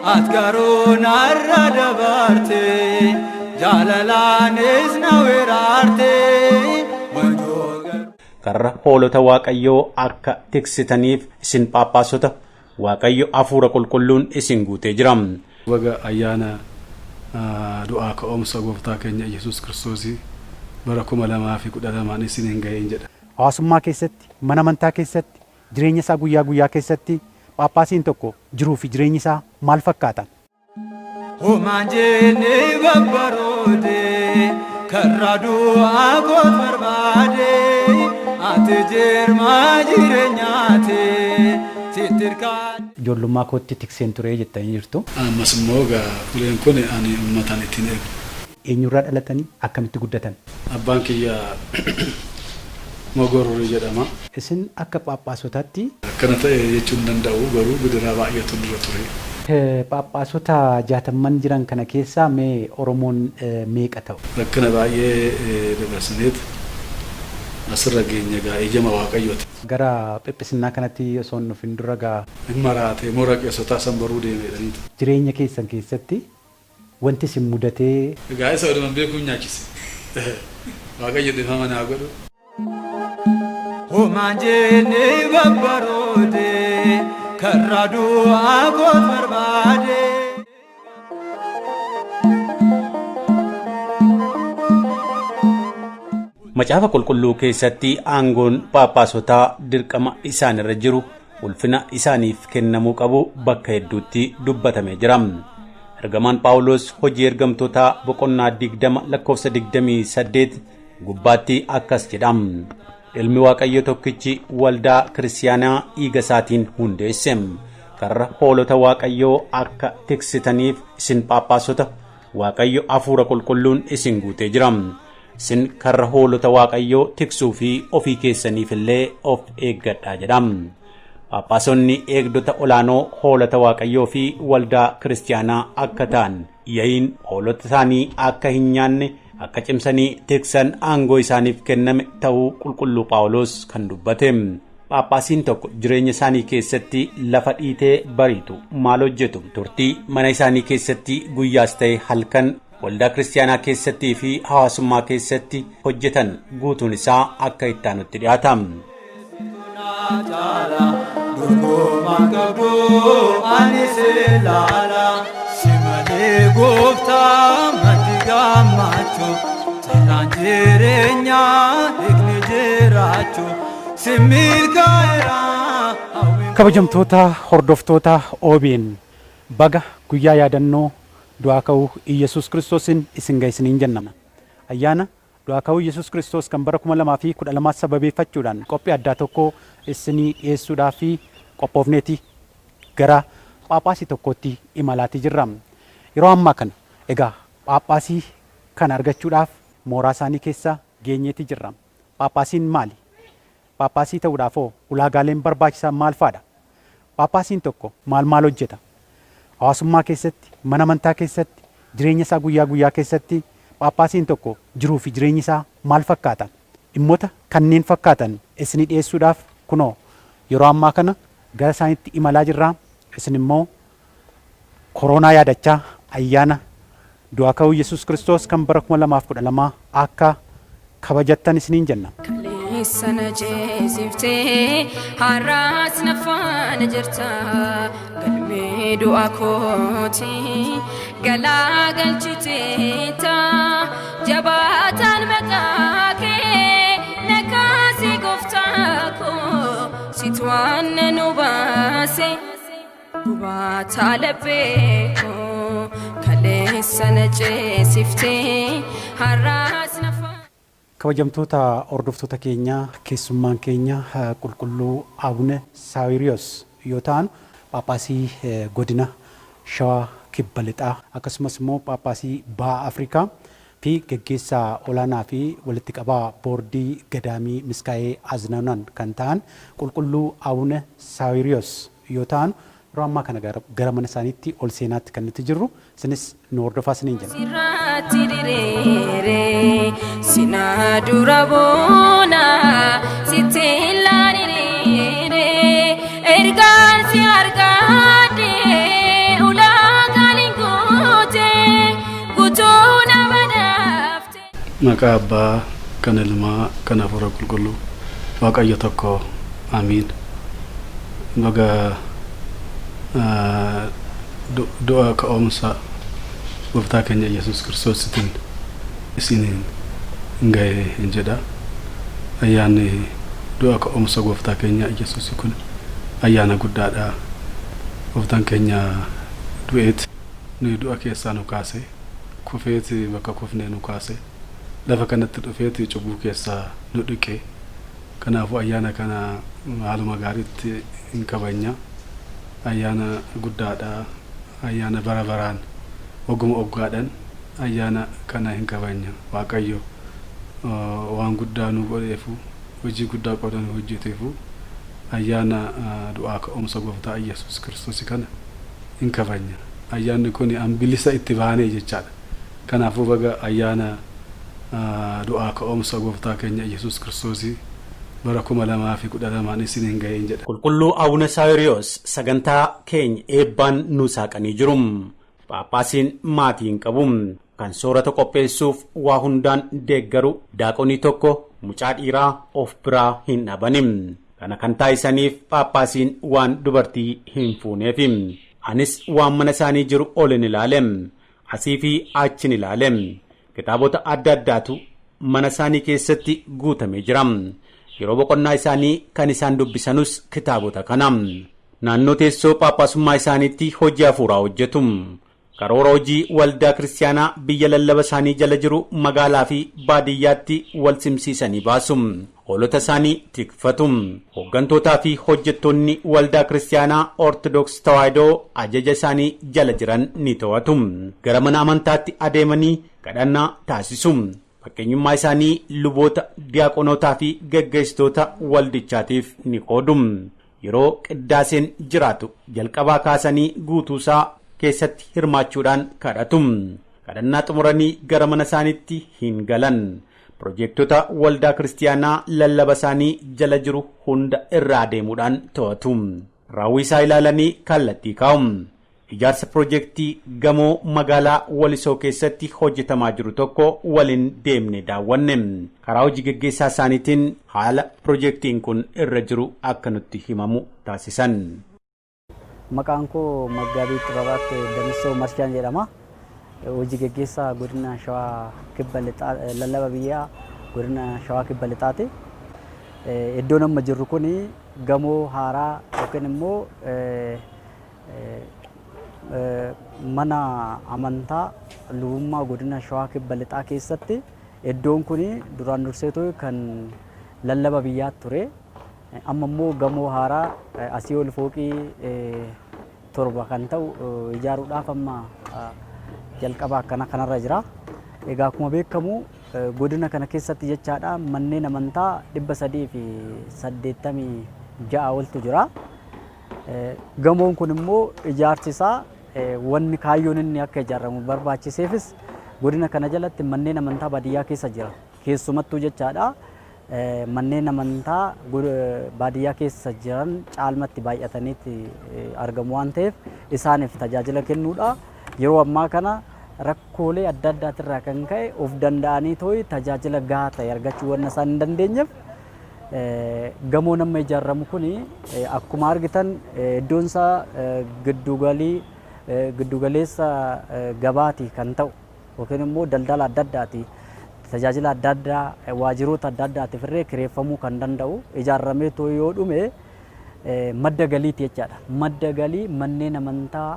At garuu narra dabarte, jaalalaanis na weeraarte. Wanjoo garuu. Karra hoolota Waaqayyoo akka tiksitaniif isin Phaaphaasota, Waaqayyo hafuura qulqulluun isin guutee jira. Baga ayyaana du'aa ka'umsa gooftaa keenya Iyyasuus Kiristoosii bara 2012n isiniin ga'een jedha. Hawaasummaa keessatti, mana amantaa keessatti, jireenya isaa guyyaa guyyaa keessatti Phaaphaasiin tokko jiruu fi jireenyi isaa maal fakkaata? Homaan jenne babbaroode, karra du'aa koot barbaade, ati jirma jireenyaati sitti hirkaadhe. Ijoollummaa kootti tikseen ture jettanii jirtu. Ammas immoo egaa uleen kun ani uummataan ittiin eegu. Eenyurraa dhalatanii, akkamitti guddatan? Abbaan kiyya Mogor jedhama. Isin akka Phaaphaasotaatti. Akkana ta'e jechuu hin danda'u, garuu gidiraa baay'eetu nurra ture. Phaaphaasota jaatamman jiran kana keessaa mee Oromoon meeqa ta'u? Rakkina baay'ee dabarsineet asirra geenye egaa eeyyama Waaqayyooti. Gara Phiphisinnaa kanatti osoo hin dhufin dura egaa. Hin maraate, moora qeesotaa san baruu deeme jedhaniitu. Jireenya keessan keessatti wanti isin mudatee. Egaa isa oduma hin beekuu hin nyaachise. Waaqayyo dhiifama naa godhu. Homaan jenne babbaroode, karra du'aa koot barbaade. Macaafa Qulqulluu keessatti aangoon Phaaphaasotaa dirqama isaanirra jiru, ulfina isaaniif kennamuu qabu bakka hedduutti dubbatamee jira. Ergamaan Phaawulos Hojii Ergamtootaa boqonnaa 20 lakkoofsa 28 gubbaatti akkas jedha. Ilmi Waaqayyo tokkichi waldaa kiristiyaanaa dhiiga isaatiin hundeesse. Karra hoolota Waaqayyoo akka tiksitaniif isin Phaaphaasota, Waaqayyo hafuura qulqulluun isin guutee jira. Isin karra hoolota Waaqayyoo tiksuu fi ofii keessaniif illee of eeggadhaa jedha. Phaaphaasonni eegdota olaanoo hoolota Waaqayyoo fi waldaa kiristiyaanaa akka ta'an, ya'iin hoolota isaanii akka hin nyaanne akka cimsanii tiksan aangoo isaaniif kenname ta'uu qulqulluu Phaawulos kan dubbate. Phaaphaasiin tokko jireenya isaanii keessatti lafa dhiitee bariitu maal hojjetu? Turtii mana isaanii keessatti guyyaas ta'e halkan waldaa kiristiyaanaa keessattii fi hawaasummaa keessatti hojjetan guutuun isaa akka itti aanutti dhiyaata. Dorgomaan qabdu ani si laala, si malee gooftaa maddi gammachuu, carraan jireenyaa hiikni jiraachuu si milkaa'eera hawwiin. Kabajamtoota hordoftoota OBN, baga guyyaa yaadannoo du'aa ka'uu Iyyasuus Kiristoosiin isin ga'e isiniin jenna. Ayyaana du'aa ka'uu Iyyasuus Kiristoos kan bara 2012 sababeeffachuudhaan qophii addaa tokko isinii dhiyeessuudhaaf qophoofneeti gara Phaaphaasii tokkootti imalaatii jirra. Yeroo ammaa kana egaa Phaaphaasii kana argachuudhaaf mooraa isaanii keessa geenyeeti jirra. Phaaphaasiin maali? Phaaphaasii ta'uudhaaf hoo ulaagaaleen barbaachisan maal faadha? Phaaphaasiin tokko maal maal hojjeta? Hawaasummaa keessatti, mana amantaa keessatti, jireenya isaa guyyaa guyyaa keessatti Phaaphaasiin tokko jiruu fi jireenyi isaa maal fakkaata? Dhimmoota kanneen fakkaatan isinii dhiyeessuudhaaf kunoo yeroo ammaa kana gara isaaniitti imalaa jirra. Isin immoo koroonaa yaadachaa ayyaana du'aa ka'uu Yesuus Kiristoos kan bara 2012 akka kabajattan isiniin jenna. Kaleessa na ceesiftee har'as na faana jirta, galmee du'a kooti galaa galchiteeta, jabaataan maqaa kee na kaase, gooftaa koo situ waan na nu baase gubaataa laphee koo. Kaleessa na ceesiftee har'as na faana. Kabajamtoota hordoftoota keenyaa, keessummaan keenya Qulqulluu Abune Saawiriyoos yoo ta'an, Phaaphaasii godina Shawaa Kibba Lixaa, akkasumas immoo Phaaphaasii Baha Afrikaa fi gaggeessaa olaanaa fi walitti qabaa boordii Gadaamii Miskaa'ee Aznanan kan ta'an Qulqulluu Abune Saawiriyoos yoo ta'an, yeroo ammaa kana gara mana isaaniitti ol seenaatti kan nuti jirru. Isinis nu hordofaa isiniin jenna. Sirratti diriire sinaa dura boona sitti laaniriire ergaan si argaadhe ulaa. Maqaa Abbaa kan Ilmaa kan Hafuura Qulqulluu Waaqayyo tokko amiin. Baga du'a ka'umsa gooftaa keenya Yesuus Kiristoositiin isiniin ga'e hin jedha. Ayyaanni du'a ka'umsa gooftaa keenya Yesuus kun ayyaana guddaadha. Gooftaan keenya du'eet nuyi du'a keessaa nu kaase, kufeet bakka kufnee nu kaase, lafa kanatti dhufeet cubbuu keessaa nu dhiqe. Kanaafuu ayyaana kana haaluma gaariitti hin kabajna. Ayyaana guddaadha. Ayyaana bara baraan oguma oggaadhaan ayyaana kana hin kabajna. Waaqayyo waan guddaa nu godheefu, hojii guddaa qooda nu hojjeteefu ayyaana du'aa ka'umsa gooftaa Yesuus Kiristoos kana hin kabajna. Ayyaanni kun an bilisa itti baanee jechaadha. Kanaafuu baga ayyaana du'aa ka'umsa gooftaa keenya Yesuus Kiristoos bara 2012 isiniin ga'een jedha. Qulqulluu Abuna Saawiriyoos sagantaa keenya eebbaan nu saaqanii jiru. Phaaphaasiin maatii hin qabu. Kan soorata qopheessuuf waa hundaan deeggaru daaqonii tokko mucaa dhiiraa of biraa hin dhabanin. Kana kan taasisaniif Phaaphaasiin waan dubartii hin fuuneef. Anis waan mana isaanii jiru ol hin ilaalem. Asii fi achin ilaalem. Kitaabota adda addaatu mana isaanii keessatti guutamee jira. Yeroo boqonnaa isaanii kan isaan dubbisanus kitaabota kana. Naannoo teessoo Phaaphaasummaa isaaniitti hojii hafuuraa hojjetu. Karoora hojii waldaa kiristaanaa biyya lallaba isaanii jala jiru magaalaa fi baadiyyaatti wal simsiisanii baasu. Hoolota isaanii tikfatu. Hooggantootaa fi hojjettoonni waldaa kiristaanaa Ortodoks Tawaahidoo ajaja isaanii jala jiran ni to'atu. Gara mana amantaatti adeemanii kadhannaa taasisu. Fakkeenyummaa isaanii luboota, diyaaqonotaa fi geggeessitoota waldichaatiif ni qoodu. Yeroo qiddaaseen jiraatu jalqabaa kaasanii guutuusaa keessatti hirmaachuudhaan kadhatu. Kadhannaa xumuranii gara mana isaaniitti hin galan. Piroojektota waldaa kiristaanaa lallaba isaanii jala jiru hunda irraa deemuudhaan to'atu. Raawwii isaa ilaalanii kallattii kaa'u. Ijaarsa piroojeektii gamoo magaalaa Walisoo keessatti hojjetamaa jiru tokko waliin deemne daawwanne. Karaa hojii geggeessaa isaaniitiin haala piroojeektiin kun irra jiru akka nutti himamu taasisan. Maqaan koo Maggaabii Xibabaat Damissoo Marshaan jedhama. Hojii geggeessaa godina Shawaa Kibba Lixaa lallaba biyyaa godina Shawaa Kibba Lixaati. Iddoon amma jirru kun gamoo haaraa yookiin immoo mana amantaa lubummaa godina Shawaa Kibba Lixaa keessatti iddoon kun duraan durseetu kan lallaba biyyaa ture. Amma immoo gamoo haaraa asii ol fooqii 7 kan ta'u ijaaruudhaaf amma jalqaba akkana kanarra jira. Egaa akkuma beekamu godina kana keessatti jechaadha manneen amantaa 386 oltu jira. Gamoon kun immoo ijaarsi isaa wanni kaayyoon inni akka ijaaramu barbaachiseefis godina kana jalatti manneen amantaa baadiyyaa keessa jira. Keessumattuu jechaadha manneen amantaa baadiyyaa keessa jiran caalmatti baay'ataniiti argamu waan ta'eef isaaniif tajaajila kennuudha. Yeroo ammaa kana rakkoolee adda addaatirraa kan ka'e of danda'anii tooyi tajaajila gahaa ta'e argachuu waan isaan hin dandeenyeef gamoon amma ijaaramu kun akkuma argitan iddoon isaa giddugalii giddugaleessa gabaati kan ta'u yookiin immoo daldala adda addaati tajaajila adda addaa waajjiroota adda addaatiif illee kireeffamuu kan danda'u ijaaramee too yoo dhume madda galiiti jechaadha. Madda galii manneen amantaa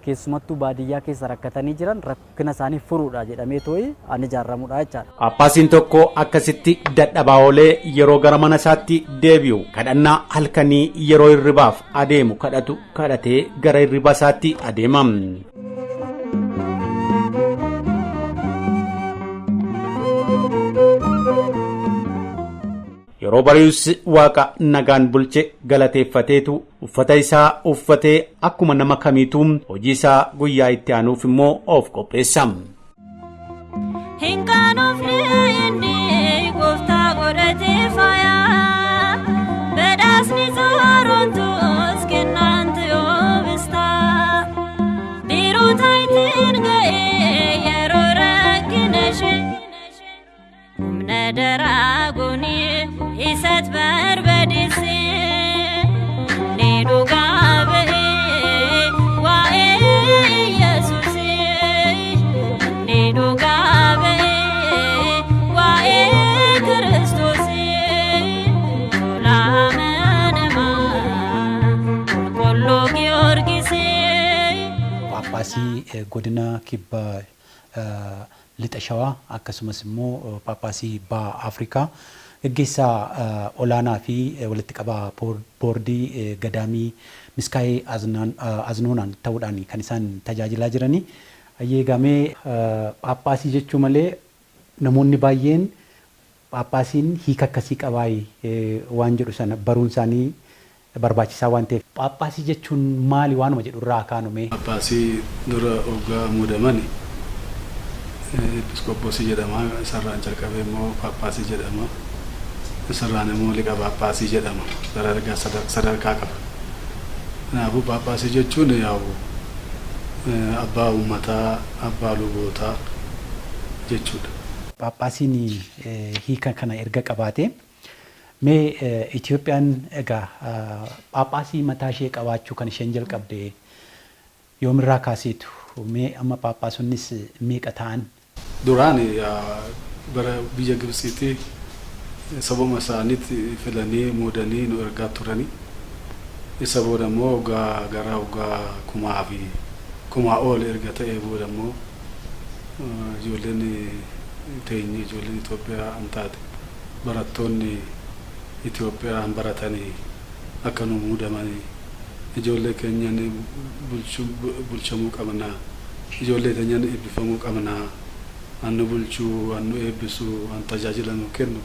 keessumattuu baadiyyaa keessa rakkatanii jiran rakkina isaanii furuudha jedhamee tooyi an ijaaramudha jechaadha. Phaaphaasiin tokko akkasitti dadhabaa oolee yeroo gara mana isaatti deebi'u kadhannaa halkanii yeroo hirribaaf adeemu kadhatu kadhatee gara hirriba isaatti adeema. Yeroo bari'us Waaqa nagaan bulche galateeffateetu uffata isaa uffatee akkuma nama kamiituu hojii isaa guyyaa itti aanuuf immoo of qopheessa. Hin qaanofne inni gooftaa godhatee faaya. Badhaasni sooroontus kennaan tuyyoobista. Biiroo taayitiin ga'ee yeroo rakkina ishee. Daraagoni isat barbadeesse inni dhugaa ba'ee waa'ee Yesuus, inni dhugaa ba'ee waa'ee Kiristoos, tola amanamaa qulqulluu Giyoorgis. Paappaasii godina kibba lixa Shawaa, akkasumas immoo Paappaasii Baha Afrikaa, gaggeessaa olaanaa fi walitti qabaa boordii gadaamii Miskaayee Aznoonaan ta'uudhaan kan isaan tajaajilaa jiranii. Eegamee Paappaasii jechuu malee namoonni baay'een Paappaasiin hiika akkasii qabaayi waan jedhu sana baruun isaanii barbaachisaa waan ta'eef. Paappaasii jechuun maali waanuma jedhu irraa kaanume? Paappaasii dura hoggaa muudamani Episkoposii jedhama. Isarraan calqabee immoo Paappaasii jedhama. Isarraan immoo Liqa Paappaasii jedhama. Sadarkaa sadarkaa qaba. Kanaafuu Paappaasii jechuun yaa'u abbaa uummataa, abbaa lubootaa jechuudha. Paappaasiin hiika kana erga qabaate, mee Itoophiyaan egaa Paappaasii mataa ishee qabaachuu kan isheen jalqabde yoomirraa kaaseetu? Mee amma Paappaasonnis meeqa ta'an? Duraan bara biyya Gibsiitti sabuma isaaniitti filanii muudanii nu ergaa turanii. Isa booda immoo waggaa gara waggaa kumaa fi kumaa ol erga ta'ee booda immoo ijoolleen teenye, ijoolleen Itoophiyaa an taate, barattoonni Itoophiyaa an baratanii akka nu muudamanii, ijoollee keenyan bulchamuu qabnaa, ijoollee teenyan eebbifamuu qabnaa, an nu bulchuu, an nu eebbisuu, an tajaajila nu kennu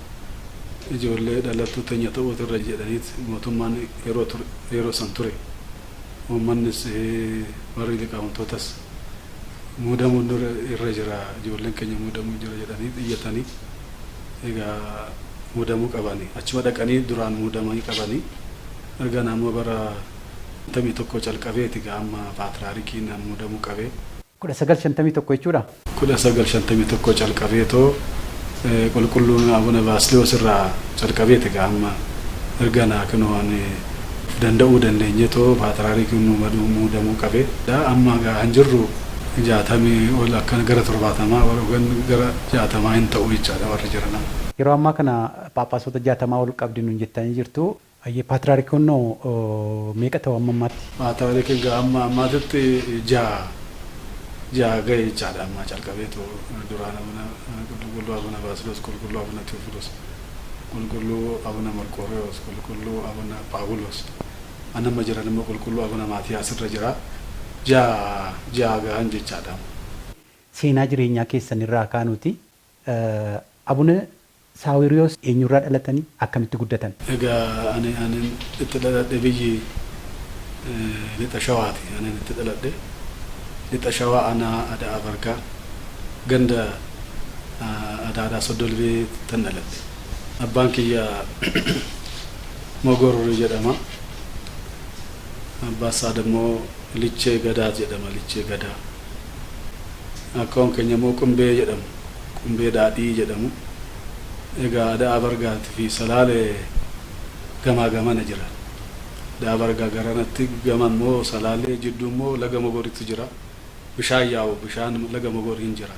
ijoollee dhalattuu teenya ta'uutu irra jedhaniit mootummaan yeroo ture, yeroo san ture, uummannis warri liqaawontootas muudamuun nurra irra jira, ijoolleen keenya muudamuu jira jedhanii iyyatanii, egaa muudamuu qabanii achuma dhaqanii duraan muudamanii qabanii. Erga naannoo bara 51 calqabeeti egaa amma paatraarikiin muudamuu qabee. 1951 jechuudha. 1951 calqabeetoo qulqulluun Abuna Baasiliyoos irraa calqabeeti egaa amma erga naa kinoo ani danda'uu dandeenyetoo paatraarikiin nu muudamuu qabee. Amma egaa han jirru 60 ol, akkana gara 70 yookaan gara 60 hin ta'u jechaadha warri jiran. Yeroo ammaa kana Paappaasota 60 ol qabdi nuun jettanii jirtu. Ayyee, paatraarikonnoo meeqa ta'u amma ammaatti? Paatraarikiin egaa amma ammaatitti ja'a ga'e jechaadha amma calqabeetu. Duraan Abuna qulqulluu Abuna Baasiloos, qulqulluu Abuna Tewofilos, qulqulluu Abuna Marqooriyoos, qulqulluu Abuna Paawulos, anamma jiran immoo qulqulluu Abuna Maatiyaas irra jira. Ja'a ga'an jechaadha. Seenaa jireenyaa keessan irraa kaanuuti. Abuna Saawiriyoos eenyurraa dhalatanii, akkamitti guddatan? Egaa ani itti dhaladhe biyyi lixa Shawaati. Ani itti dhaladhe lixa Shawaa, aanaa Ada'aa Bargaa, ganda Adaadaa Soddolbee tan dhaladhe. Abbaan kiyya Mogor jedhama. Abbaa isaa immoo Lichee Gadaa jedhama, Lichee Gadaa. Akkaawwan keenya immoo Qumbee jedhamu. Qumbee Daadhii jedhamu. Egaa Ada'aa Bargaatii fi Salaalee gamaa gamana jira. Ada'aa Bargaa garanatti, gama immoo Salaalee, jidduu immoo laga Mogoritu jira. Bishaan yaa'u, bishaan laga Mogoriin jira.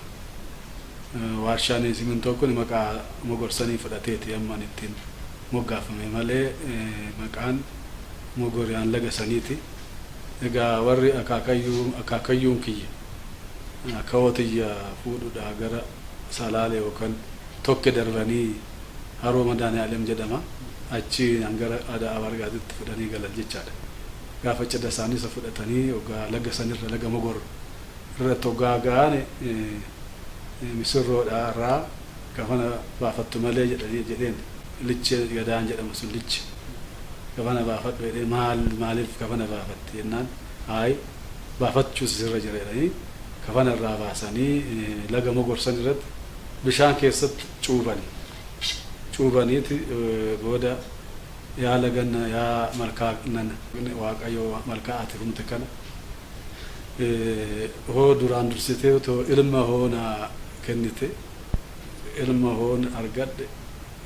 Warshaan simintoo kun maqaa Mogorsanii fudhateeti ammaan ittiin moggaafame malee maqaan Mogoriyaan laga saniiti. Egaa warri akaakayyuun kiyya akaawotiyya fuudhuudhaa gara Salaalee yookaan Tokke darbanii haroo Madaani'aalem jedhama. Achi gara Ada'aa Bargaatitti fudhanii galan jechaadha. Gaafa cidha isaanii isa fudhatanii hoggaa laga sanirra, laga Mogor irratti hoggaa ga'an, misirroodha irraa kafana baafattu malee jedhanii jedheen. Lichee Gadaan jedhamu sun, Liche, kafana baafadhu jedhee, maal maaliif kafana baafatti jennaan, hayi baafachuus sirra jira jedhanii kafana irraa baasanii laga Mogorsan irratti bishaan keessatti cuubani. Cuubaniiti booda, yaa laganna, yaa malkaa nana, Waaqayyo malkaa ati humte kana hoo duraan dursitee otoo ilma hoo naa kennite, Ilma hoon argadhe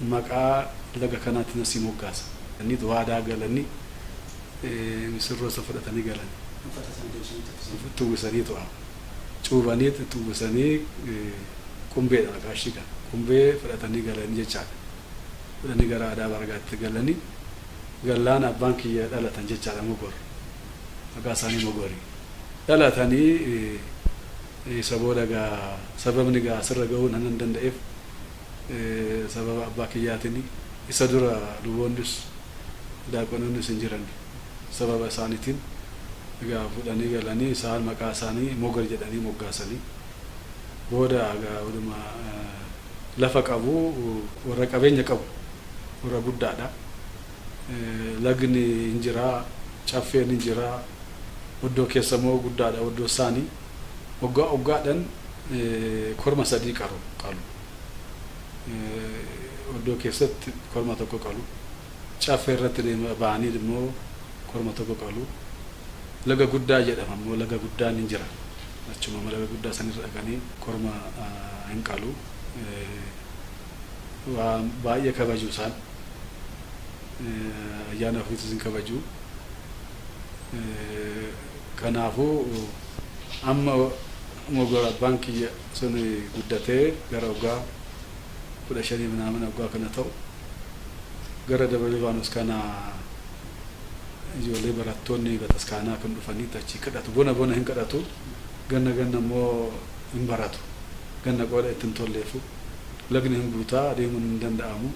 maqaa laga kanaatiin asii moggaasa. Inni waadaa galanii misirroo isa fudhatanii galan. Tuwwisanii to'a. Cuubanii tuwwisanii qumbeedha maqaa ishii kana. Qumbee fudhatanii galanii jechaadha. Fudhanii gara aadaa bargaatti galanii gallaan abbaan kiyya dhalatan jechaadha Mogor. Maqaa isaanii Mogori. Dhalatanii isa booda gaa sababni gaa asirra ga'uun hanan danda'eef sababa abbaa kiyyaatiin. Isa dura luboonnis daaqonoonnis hin jiran. Sababa isaaniitiin egaa fudhanii galanii isaan maqaa isaanii Mogor jedhanii moggaasanii. Booda egaa oduma lafa qabu, warra qabeenya qabu, warra guddaadha. Lagni hin jiraa, caffeen hin jiraa, oddoo keessa immoo guddaadha oddoo isaanii. Waggaa waggaadhaan korma sadii qaru qalu. Oddoo keessatti korma tokko qalu. Caffee irratti ba'anii immoo korma tokko qalu. Laga guddaa jedhama immoo laga guddaan hin jira. Achuma laga guddaa sanirra dhaqanii korma hin qalu. Waan baay'ee kabaju isaan. Ayyaana ofiitis hin kabaju. Kanaafuu amma Mogor abbaan kiyya sun guddatee gara waggaa 15 minaamin waggaa kana ta'u gara Dabra Libaanos kana ijoollee barattoonni bataskaanaa kan dhufanii achi kadhatu. Bona bona hin kadhatu, ganna ganna immoo hin baratu. Ganna qooda itti hin tolleefu lagni hin guutaa, adeemuun hin danda'amu,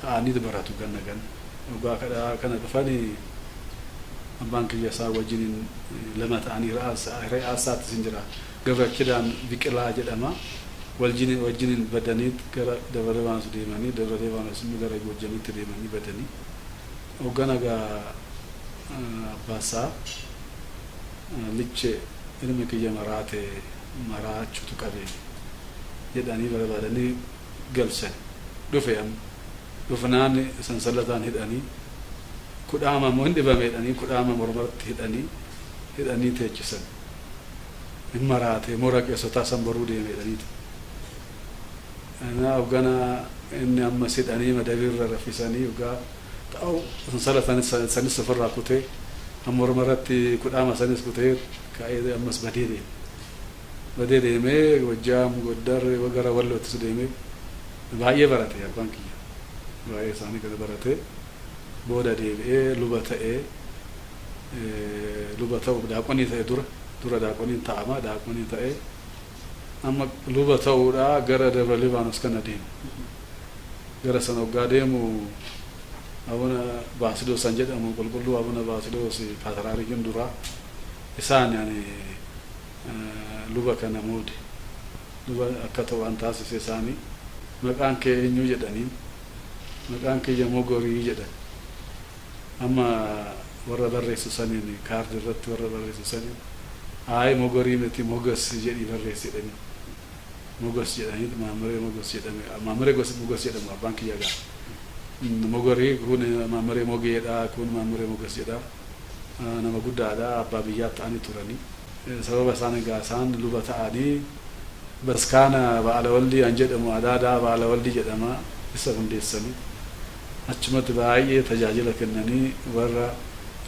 ta'anii baratu ganna ganna. Waggaa kadhaa kana dhufanii abbaan kiyya isaa wajjiniin lama ta'anii re'aasaattis hin jira. Gabra Kidaan Biqilaa jedhama. Wajjiniin badanii gara Dabra Libaanos deemanii, Dabra Libaanos immoo gara Goojjamitti deemanii badanii. Hoggana gaa abbaasaa liche ilmi kiyya maraate, maraachuutu qabe jedhanii barbaadanii galchan. Dhufe amma. Dhufnaan sansalataan hidhanii, kudhaama immoo hin dhibame jedhanii kudhaama mormatti hidhanii teechisan. Hin maraate, moora qeessotaa san baruu deeme jedhaniitu. Na hoggana inni ammas hidhanii madabiirra raffisanii waggaa ta'u sansalata sanis ofirraa kutee morma irratti kudhaama sanis kutee ka'ee ammas badee deeme. Badee deemee Gojjaam, Goddar, gara Walloottis deemee baay'ee barate abbaan kiyya. Baay'ee isaanii kana barate, booda deebi'ee luba ta'ee, luba ta'u daaqonii ta'e. Dura daaqoniin ta'ama, daaqonii ta'ee amma luba ta'uudhaa gara Dabra Libaanos kana deeme. Gara sana waggaa deemu Abuna Baasiloos an jedhamu, qulqulluu Abuna Baasiloos paatraarikiin duraa isaan ani luba kana muude, luba akka ta'u an taasise isaanii. Maqaan kee eenyu jedhaniin. Maqaan kiyya Mogorii jedhan. Amma warra barreessu saniin, kaardi irratti warra barreessu saniin, "Ayi, Mogorii miti, Mogos jedhii barreessi" jedhanii. Mogos jedhanii Maamiree Mogos jedhame. Maamiree Mogos jedhamu abbaan kiyya gaa. Mogorii kun Maamiree Mogeedha, kun Maamiree Mogos jedha. Nama guddaadha, abbaa biyyaa ta'anii turanii. Sababa isaan egaa isaan luba ta'anii baskaana Ba'aala Waldii an jedhamu, Adaadaa Ba'aala Waldii jedhama, isa hundeessanii achumatti baay'ee tajaajila kennanii warra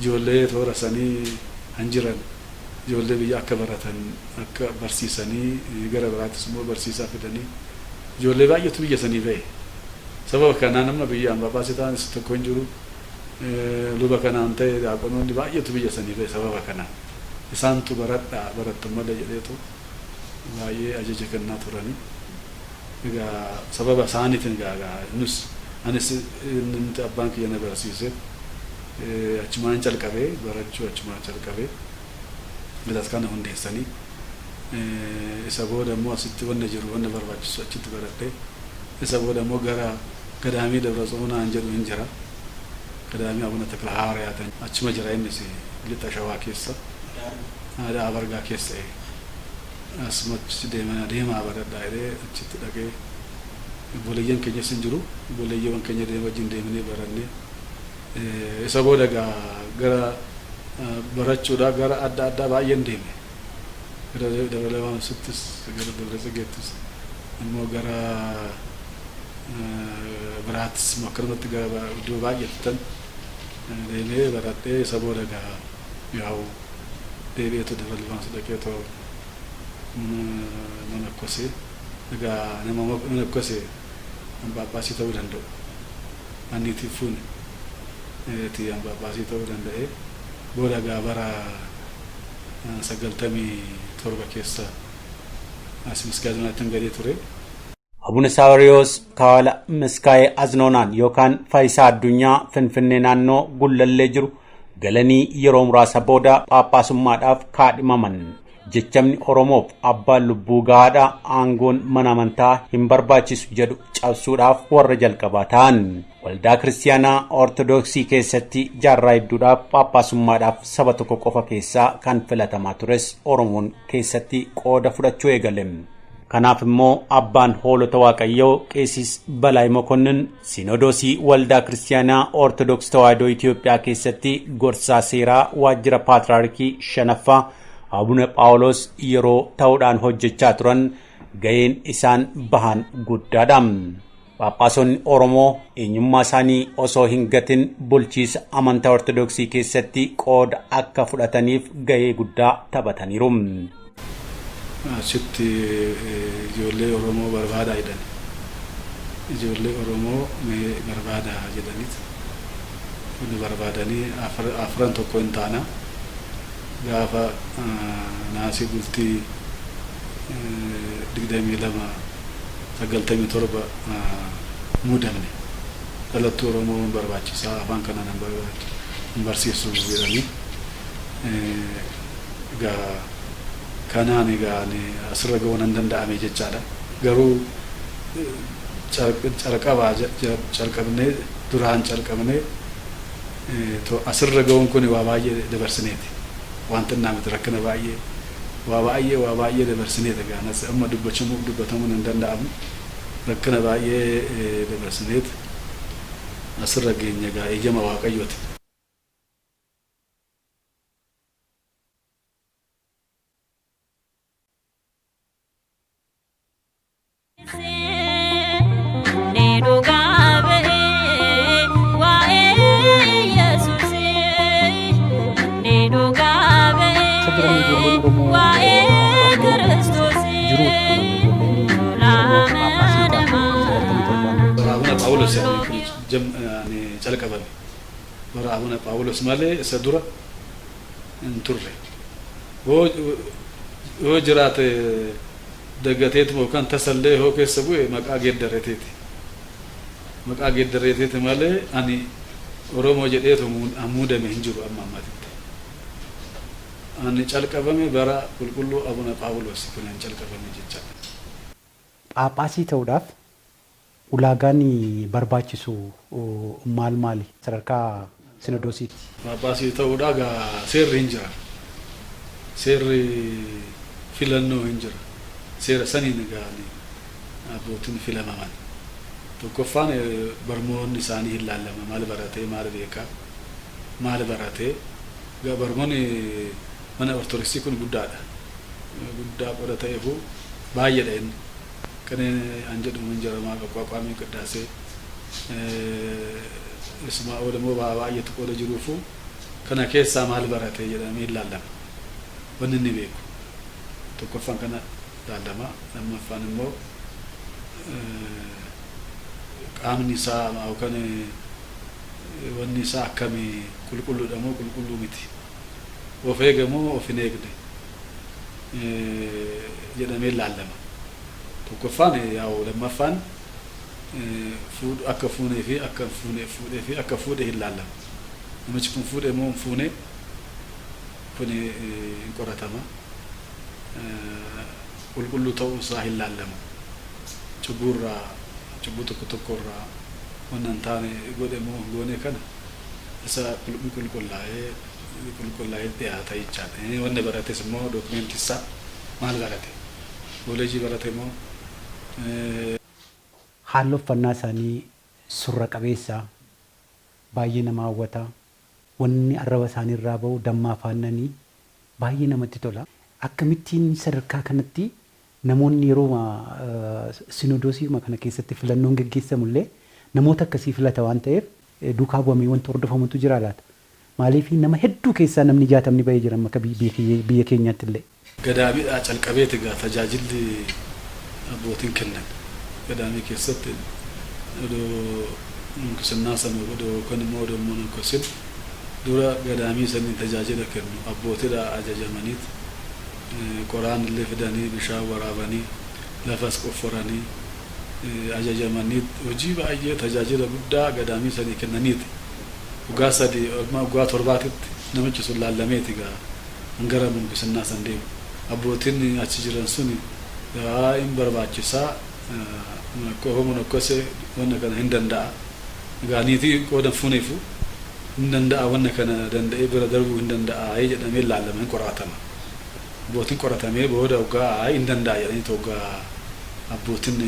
ijoollee toora sanii han jiran ijoollee biyya akka baratan akka barsiisanii, gara biraattis immoo barsiisaa fidanii ijoollee baay'eetu biyya sanii ba'e. Sababa kanaan amma biyyaan Phaaphaasii ta'an isa tokko hin jiru. Luba kanaan ta'e daaqonoonni baay'eetu biyya sanii ba'e sababa kanaan. Isaantu baradhaa, barattan malee jedheetu baay'ee ajaja kennaa turanii. Egaa sababa isaaniitiin egaa nus anis inni abbaan kiyya na barsiise achumaan calqabee barachuu, achumaan calqabee bataskaana hundeessanii. Isa booda immoo asitti wanna jiru, wanna barbaachisu achitti baradhee, isa booda immoo gara gadaamii Dabra Tsoonaan jedhu hin jira. Gadaamii Abuna Takla Hawaariyaatan achuma jira, innis lixa Shawaa keessa, aadaa Abargaa keessa. Asumatti deemaa deemaa baradhaa jedhee achitti dhaqee obboleeyyan keenyas hin jiru, obboleeyyiiwwan keenya wajjin deemnee barannee, isa booda egaa gara barachuudha gara adda addaa baay'een deeme. Gara Dabra Libaanoosittis, gara Dabra Tsegeettis immoo gara Biraattis immoo akkanumatti iddoo baay'eettan deemee baradhee, isa booda gaa yaa'u deebi'eetu Dabra Libaanos dhaqeetoo manakkosee. Egaa nama manakkosee Phaaphaasii ta'uu danda'u. Anniitii fuune ti Phaaphaasii ta'uu danda'e. Booda gaa bara 97 keessa as Miskaazinaatti galee ture. Abuna Saawiriyoos Kaawala Miskaa'ee Aznoonaan yookaan Faayisaa Addunyaa Finfinnee naannoo Gullallee jiru galanii yeroo muraasa booda Phaaphaasummaadhaaf kaadhimaman. Jechamni Oromoof abbaan lubbuu gahaadha, aangoon mana amantaa hin barbaachisu jedhu cabsuudhaaf warra jalqabaa ta'an. Waldaa Kiristaanaa Ortodoksii keessatti jaarraa hedduudhaaf Phaaphaasummaadhaaf saba tokko qofa keessaa kan filatamaa tures Oromoon keessatti qooda fudhachuu eegale. Kanaaf immoo abbaan hoolota Waaqayyoo Qeesis Balaay Mokonnin Sinodoosii Waldaa Kiristaanaa Ortodoks Tawaahidoo Itoophiyaa keessatti gorsaa seeraa waajjira Paatraarkii shanaffaa Abuna Phaawulos yeroo ta'uudhaan hojjechaa turan ga'een isaan bahan guddaadha. Phaaphaasonni Oromoo eenyummaa isaanii osoo hin gatin bulchiisa amantaa Ortodoksii keessatti qooda akka fudhataniif ga'ee guddaa taphataniiru. Achitti ijoollee Oromoo barbaadaa jedhan. Ijoollee Oromoo mee barbaadaa jedhaniit nu barbaadanii, afran tokko hin taana. Gaafa naasii bultii 22 97 muudamne. Dhalattuu Oromoo barbaachisaa, afaan kanaan hin barsiisu jedhanii. Egaa kanaan egaa asirra ga'uun hin danda'ame jechaadha. Garuu calqabaa calqabnee, duraan calqabnee asirra ga'uun kun waa baay'ee dabarsineeti. Waan xinnaa miti, rakkina baay'ee, waa baay'ee, waa baay'ee dabarsineeti. Egaa amma dubbatamuun hin danda'amu. Rakkina baay'ee dabarsineeti asirra geenya, egaa eeyyama Waaqayyooti. Inni dhugaa ba'ee waa'ee Yesuus, inni dhugaa ba'ee waa'ee Kiristoos lama namaa. Bara Abuna Phaawulos yani calqabame. Bara Abuna Phaawulos malee isa dura hin turre. Yoo jiraate daggateetuma yookaan tasallee yoo keessa bu'e maqaa geeddareteeti. Maqaa geeddareteeti malee ani Oromoo jedheetu muudame hin jiru amma ammaatitti. Ani calqabame bara qulqulluu Abuna Phaawulos kun hin calqabame jechaadha. Phaaphaasii ta'uudhaaf ulaagaan barbaachisu maal maali sadarkaa sinodoosiitti? Phaaphaasii ta'uudhaa gaa seerri hin jira. Seerri filannoo hin jira. Seera saniin egaa abbootiin filamaman. Tokkoffaan barmoonni isaanii hin laallama. Maal baratee, maal beekaa, maal baratee. Barmoonni mana Ortodoksii kun guddaadha. Guddaa qoda ta'eefu baay'eedha inni. Kanneen an jedhamu hin jira, maaqa Qwaaqwaamii, Qiddaasee. Isumaa ol immoo baay'eetu qoda jiruufu kana keessaa maal baratee jedhamee hin laallama. Wanni inni beeku. Tokkoffaan kana laallama. Lammaffaan immoo qaamni isaa yookaan wanni isaa akkamii, qulqulluudha moo qulqulluu miti, of eega moo of hin eegne jedhamee laallama. Tokkoffaan yaa'u, lammaffaan akka fuunee fi akka fuune, fuudhee fi akka fuudhe hin laallama. Namichi kun fuudhe moo hin fuune, kun hin qoratama. Qulqulluu ta'uu isaa hin laallama. Cubbuurraa, cubbuu tokko tokkorraa wanna hin taane godhe moo hin goone, kana isa qulqullaa'ee dhiyaata jechaadha. Wanni barates immoo dookumentii isaa, maal barate? Kooleejii barate moo? Haalli uffannaa isaanii surra qabeessa, baay'ee nama hawwata. Wanni arraba isaanii irraa bahu dammaa afaannanii, baay'ee namatti tola. Akkamittiin sadarkaa kanatti Namoonni yeroo sinodoosii kana keessatti filannoon geggeessamu illee namoota akkasii filata waan ta'eef duukaa bu'amee wanti hordofamutu jira laata? Maaliif nama hedduu keessaa namni 60 bahee jira akka biyya keenyaatti illee. Gadaamiidhaa calqabeeti egaa tajaajilli abbootiin kennan gadaamii keessatti odoo munkisinnaa sana odoo yookaan immoo odoo monokkosin dura gadaamii saniin tajaajila kennu abbootiidhaa ajajamaniit qoraan illee fidanii, bishaan waraabanii, lafas qofforanii ajajamaniit hojii baay'ee tajaajila guddaa gadaamii sanii kennaniiti. Waggaa 3 waggaa 7titti namichi sun laallameeti egaa gara munkisinnaa san deemu. Abbootiin achi jiran suni hin barbaachisaa, monokkose wanna kana hin danda'a. Egaa niitii qooda hin fuuneefu hin danda'a, wanna kana danda'ee bira darbuu hin danda'a jedhamee laallama, hin qoratama. Abbootiin qoratamee booda waggaa hin danda'a jedhanii waggaa abbootiin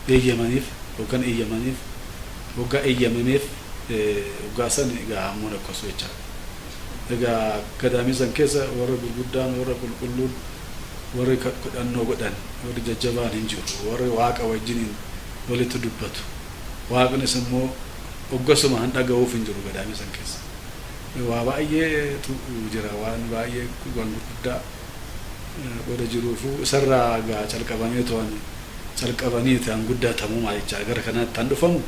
eeyyamaniif yookaan eeyyamaniif waggaa eeyyamameef waggaa san egaa monokkosu jechaadha. Egaa gadaamii san keessa warra gurguddaan, warra qulqulluun, warri kadhannoo godhan, warri jajjabaan hin jiru, warri Waaqa wajjiniin walitti dubbatu. Waaqnis immoo hoggasuma hin dhaga'uuf hin jiru gadaamii san keessa. Waa baay'eetu jira, waan baay'ee waan gurguddaa godha jiruufu isarraa egaa calqabamee to'an calqabanii ta'an guddatamu maal jechaa gara kanaatti kan dhufamu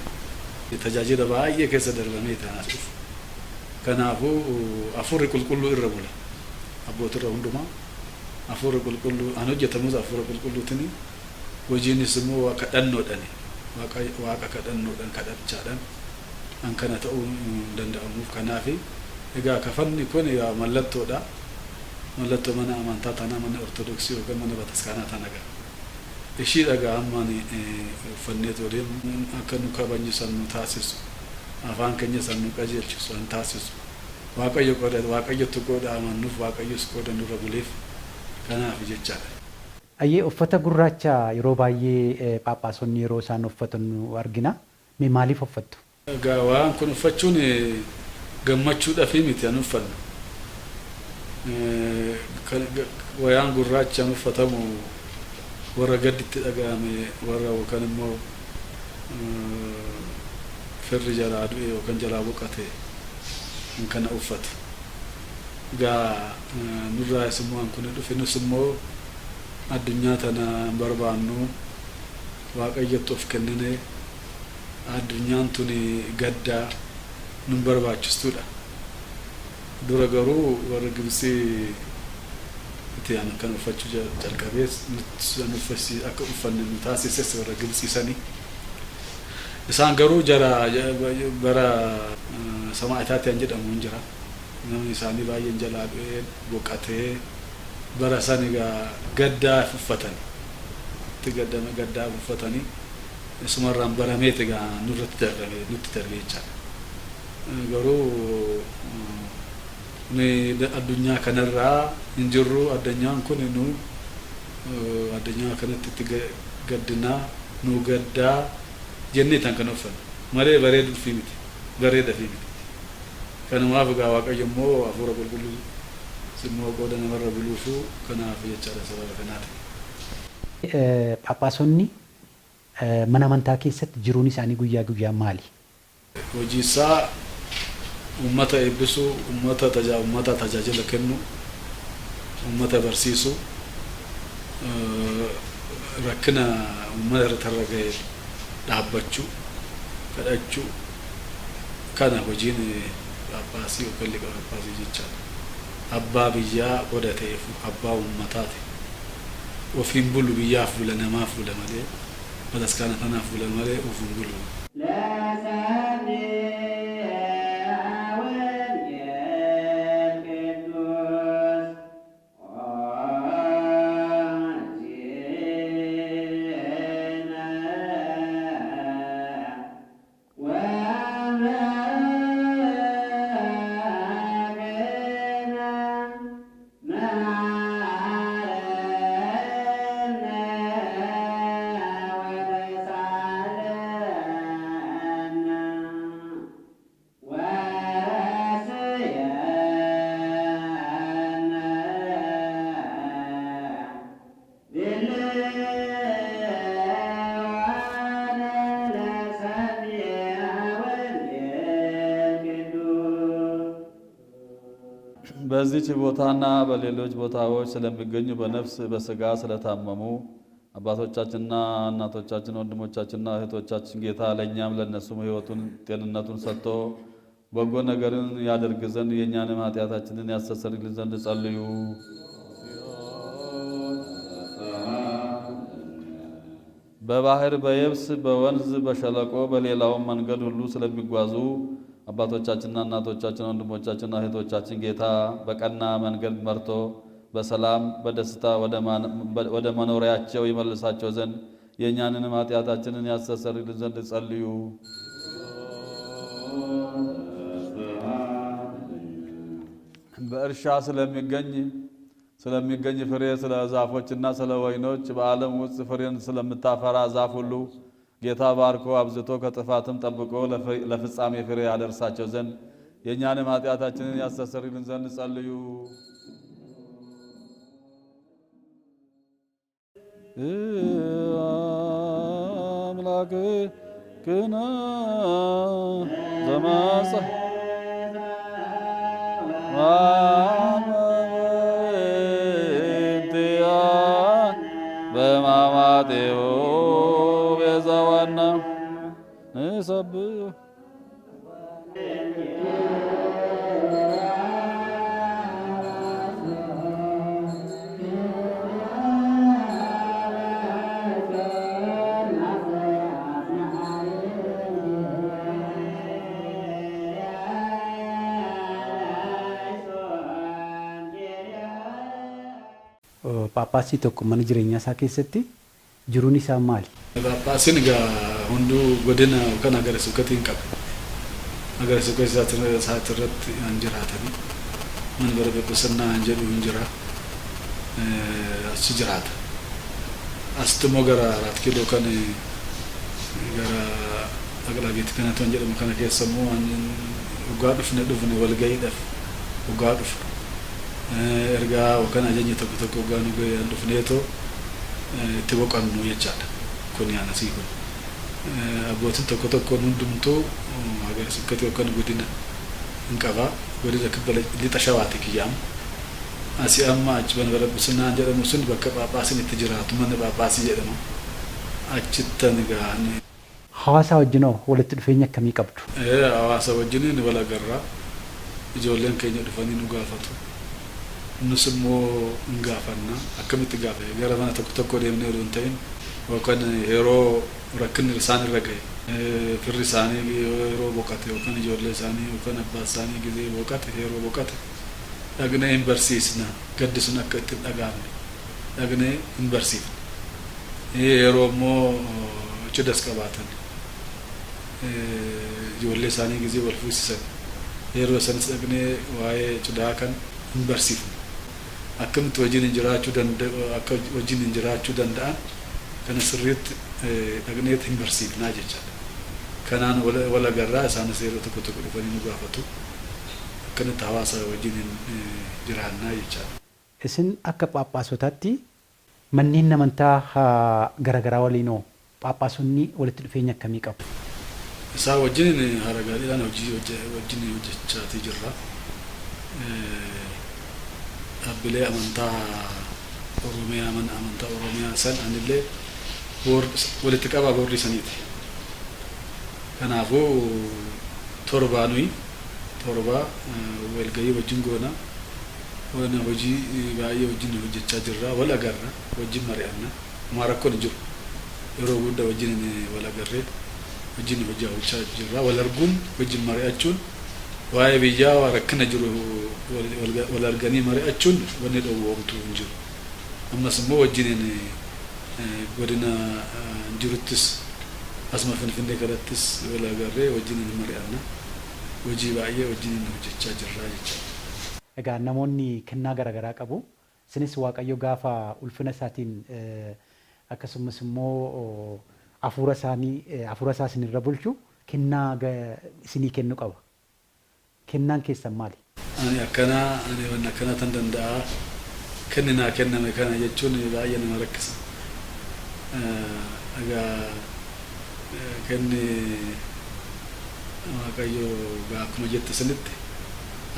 tajaajila baay'ee keessa darbamee ta'an as dhufu. Kanaafuu Hafuurri Qulqulluu irra bula. Abbootirra hundumaa Hafuurri Qulqulluu an hojjetamus Hafuura Qulqulluutiin, hojiinis immoo kadhannoodhaan, Waaqa kadhannoodhaan, kadhachaadhaan an kana ta'uu hin danda'amuuf. Kanaaf egaa kafanni kun mallattoodha. Mallattoo mana amantaa tanaa, mana Ortodoksii yookaan mana bataskaanaa tana ga'a. Ishii dhagaa ammaan uffannee deemu akka nu kabajnu nu taasisu, afaan keenya san nu qajeelchisu an taasisu. Waaqayyo qooda, Waaqayyotti qooda amannuuf, Waaqayyos qooda nurra buleef kanaaf jechaadha. Ayyee, uffata gurraacha yeroo baay'ee Phaaphaasonni yeroo isaan uffatan nu argina. Mee maaliif uffattu? Egaa waan kun uffachuun gammachuudhaaf miti an uffannu. Wayaan gurraachi an uffatamu warra gadditti dhaga'ame, warra yookaan immoo firri jalaa du'e yookaan jalaa boqate kana uffatu. Egaa nurraas immoo kun dhufe, nus immoo addunyaa tana hin barbaannu, Waaqayyotti of kennine, addunyaan tuni gaddaa nun barbaachistuudha. Dura garuu warra Gibxii itti an kan uffachuu jalqabees akka uffanne nu taasises warra Gibxii sanii. Isaan garuu jara bara samaa'itaatti an jedhamu hin jira. Namni isaanii baay'een jalaa du'ee boqatee bara san egaa gaddaaf uffatani. Itti gaddame gaddaaf uffatanii isumarraan barameet egaa nurratti darbame, nutti darbe jechaadha. Garuu nuyi addunyaa kanarraa hin jirru, addunyaan kun nu addunyaa kanatti itti gaddinaa nu gaddaa jennee tan kan uffanne malee bareeduufii miti, bareedafii miti. Kanumaaf egaa Waaqayyo immoo Hafuura Qulqulluu immoo qooda namarra buluufu kanaaf jechaadha, sababa kanaati. Phaaphaasonni mana amantaa keessatti jiruun isaanii guyyaa guyyaa maali? Hojii isaa uummata eebbisuu, uummata tajaajila kennu, uummata barsiisuu, rakkina uummata irratti irra gahe dhaabbachuu, kadhachuu, kana hojiin Phaaphaasii yookaan liqa Phaaphaasii jechaadha. Abbaa biyyaa qoda ta'eef abbaa uummataati. Ofiin bulu, biyyaaf bula, namaaf bula malee, bataskaana tanaaf bula malee of hin bulu. በዚች ቦታና በሌሎች ቦታዎች ስለሚገኙ በነፍስ በስጋ ስለታመሙ አባቶቻችንና እናቶቻችን ወንድሞቻችንና እህቶቻችን ጌታ ለእኛም ለእነሱም ሕይወቱን ጤንነቱን ሰጥቶ በጎ ነገርን ያደርግ ዘንድ የእኛንም ኃጢአታችንን ያስተሰርይልን ዘንድ ጸልዩ። በባህር በየብስ በወንዝ በሸለቆ በሌላውም መንገድ ሁሉ ስለሚጓዙ አባቶቻችንና እናቶቻችን ወንድሞቻችንና እህቶቻችን ጌታ በቀና መንገድ መርቶ በሰላም በደስታ ወደ መኖሪያቸው ይመልሳቸው ዘንድ የእኛንንም ኃጢአታችንን ያስተሰርይልን ዘንድ ጸልዩ። በእርሻ ስለሚገኝ ፍሬ ስለ ዛፎችና ስለ ወይኖች በዓለም ውስጥ ፍሬን ስለምታፈራ ዛፍ ሁሉ ጌታ ባርኮ አብዝቶ ከጥፋትም ጠብቆ ለፍጻሜ ፍሬ ያደርሳቸው ዘንድ የእኛንም ኃጢአታችንን ያስተሰርይልን ዘንድ ጸልዩ። አምላክነ ዘመጽ በማማቴዎ ቤዛዋና ንሰብሕ። Phaaphaasii tokko mana jireenyaa isaa keessatti jiruun isaa maali? Phaaphaasiin egaa hunduu godina yookaan ሀገረ ስብከት hin qabu. ሀገረ ስብከት isaati irratti kan jiraatani. Manbara Phiphisinaa kan jedhu hin jira. Achi jiraata. Asitti immoo gara Araat Kiiloo kan gara Aqlaa Beet kanatti kan jedhamu kana keessa immoo dhugaa dhufne walga'iidhaaf dhugaa dhufne. Ergaa yookaan ajajni tokko tokko dhugaa nu ga'e dhufneetoo itti boqonnu jechaadha. Kun yaanasii kun. Abbootiin tokko tokko hundumtuu ሀገረ ስብከት yookaan godina hin qaba. Godina kibba lixa shawaati kiyyaam. Asii amma achi Manbara Phiphisinaa jedhamu sun bakka Phaaphaasiin itti jiraatu mana Phaaphaasii jedhama. Achittan egaa Hawaasa wajjin hoo walitti dhufeenya akkamii qabdu? Hawaasa wajjin wal agarra. Ijoolleen keenya dhufanii nu gaafatu. Nus immoo hin gaafanna. Akkamitti gaafa? Gara mana tokko tokko deemnee odoo hin ta'in yookaan yeroo rakkinni isaan irra ga'e firri isaanii yeroo boqate yookaan ijoollee isaanii yookaan abbaa isaanii gizee boqate yeroo boqate dhaqnee hin barsiisna. Gaddi sun akka itti hin dhaga'amne dhaqnee hin barsiifna. Yeroo immoo cidhas qabaatan ijoollee isaanii gizee wal fuusisan yeroo sanis dhaqnee waa'ee cidhaa kan hin barsiifne. Akkamitti wajjin hin jiraachuu danda'u akka wajjin hin jiraachuu danda'an kana sirriitti dhaqneet hin barsiifnaa jechaadha. Kanaan wal agarraa isaanis yeroo tokko tokko dhufanii nu gaafatu. Akkanatti hawaasa wajjin hin jiraannaa jechaadha. Isin akka Phaaphaasotaatti manneen amantaa garaagaraa waliin hoo Phaaphaasonni walitti dhufeenya akkamii qabu? Isaa wajjin haala gaariidhaan hojii wajjin hojjechaatii jirra. Dhaabbilee amantaa Oromiyaa mana amantaa Oromiyaa san anillee walitti qabaa boordii saniiti. Kanaafuu torbaa nuyi torbaa walgahii wajjin goona. Hojii baay'ee wajjin hojjechaa jirra. Wal agarra wajjin mari'anna. Homaa rakkoon hin jiru. Yeroo guddaa wajjin wal agarree wajjin hojjechaa jirra. Wal arguun wajjin mari'achuun waa'ee biyyaa waa rakkina jiru wal arganii mari'achuun wanni dhowwoomtu hin jiru. Ammas immoo wajjin godina jiruttis asuma Finfinnee kanattis wal agarree wajjin mari'anna. Hojii baay'ee wajjin hojjechaa jirra jechuudha. Egaa namoonni kennaa garaagaraa qabu. Isinis Waaqayyo gaafa ulfina isaatiin akkasumas immoo hafuura isaanii hafuura isaa isinirra bulchu kennaa isinii kennu qaba. Kennaan keessan maali? Ani akkanaa ani wanna akkanaa tan danda'a kenni naa kenname kana jechuun baay'ee nama rakkisa. Egaa kenni Waaqayyo akkuma jette sanitti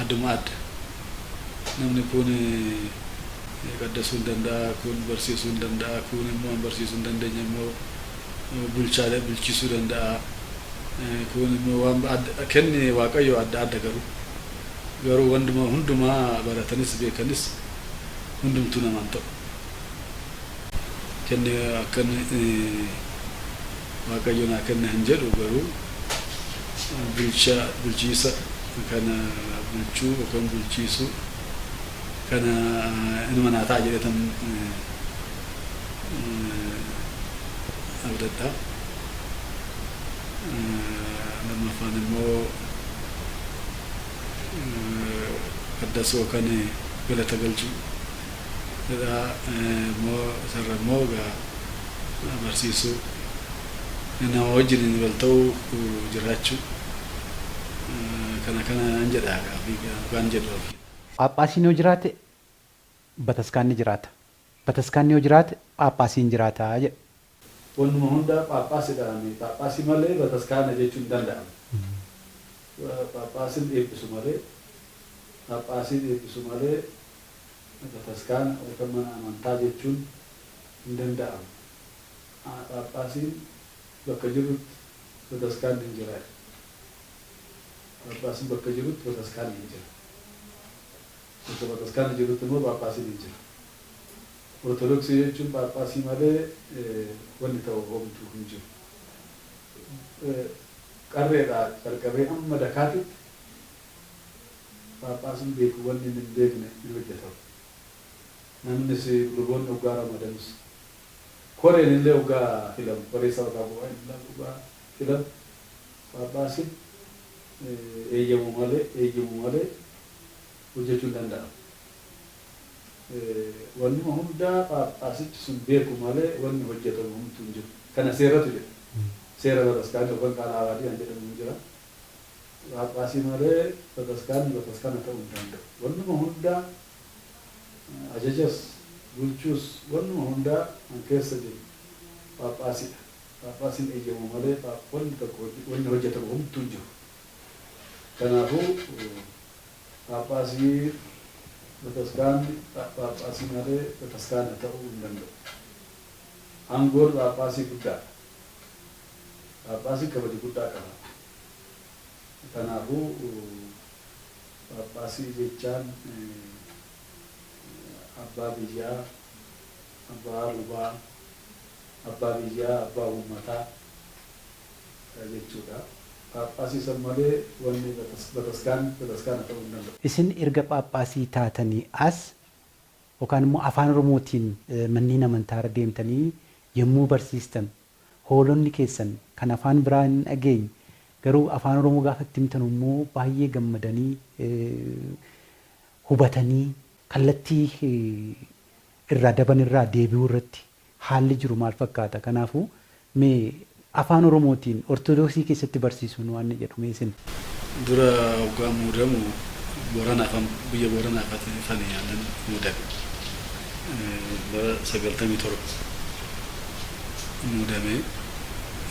adduma adda. Namni kun qaddasuu hin danda'a, kun barsiisuu hin danda'a, kun immoo barsiisuu hin dandeenye immoo bulchaa bulchisuu danda'a. Kun immoo waan kenni Waaqayyo adda adda, garuu wanduma hundumaa baratanis beekanis hundumtuu namaan ta'u. Kenni akkan Waaqayyo naa kenne hin jedhu, garuu bulchaa bulchiisa kana bulchuu yookaan bulchiisuu kana inuma naa ta'a jedhetan abdadha. Lammaffaan immoo qaddasuu yookaan galata galchuu jedha, immoo isarra immoo barsiisuu, nama wajjin wal ta'uu jiraachuu, kana kana nan jedha waan jedhu. Phaaphaasiin yoo jiraate bataskaanni jiraata. Bataskaanni yoo jiraate phaaphaasiin jiraata jedha. Wannuma hunda phaaphaasiidhaan, phaaphaasii malee bataskaana jechuun hin danda'amu. Phaaphaasiin eebbisu malee, phaaphaasiin eebbisu malee bataskaana yookaan mana amantaa jechuun hin danda'amu. Phaaphaasiin bakka jirutti bataskaanni hin jira. Phaaphaasiin bakka jirutti bataskaanni hin jira. Bakka bataskaanni jirutti immoo phaaphaasiin hin jira. Ortodoksii jechuun phaaphaasii malee wanni ta'u homtuu hin jiru. Qarreedhaa calqabee amma dakaatitti phaaphaasiin beeku wanni hin beekne hin hojjetamu. Namnis luboonni hoggaa ramadamus, koreen illee hoggaa filamu, koree sabakaa bu'aa hoggaa filamu, phaaphaasiin eeyyamu malee hojjechuu hin danda'amu. Wannuma hundaa phaaphaasichi sun beeku malee wanni hojjetamu homtuu hin jiru. Kana seeratu jedha. Seera bataskaanii yookaan qaala awaadii kan jedhamu hin jira. Phaaphaasii malee bataskaanni bataskaana ta'uu hin danda'u. Wannuma hundaa ajajas, bulchuus, wannuma hundaa kan keessa jiru phaaphaasiidha. Phaaphaasiin eeyyamu malee wanni tokko wanni hojjetamu homtuu hin jiru. Kanaafuu phaaphaasii bataskaanni phaaphaasii malee bataskaana ta'uu hin danda'u. Aangoon phaaphaasii guddaadha. Phaaphaasiin kabaja guddaa qaba. Kanaafuu phaaphaasii jechaan abbaa biyyaa, abbaa lubaa, abbaa biyyaa, abbaa uummataa jechuudha. Phaaphaasii san malee wanni bataskaan bataskaana ta'uu hin danda'u. Isin erga phaaphaasii taatanii as yookaan immoo afaan Oromootiin manneen amantaa irra deemtanii yommuu barsiistan, hoolonni keessan kan afaan biraa hin dhageenye garuu afaan Oromoo gaafa itti himtan immoo baay'ee gammadanii hubatanii kallattii irraa daban irraa deebi'uu irratti haalli jiru maal fakkaata? Kanaafuu mee afaan Oromootiin Ortodoksii keessatti barsiisuun waan jedhu mee isin. Dura hoggaa muudamu Booranaaf, biyya Booranaaf fani aannan muudame. Bara 97 muudame,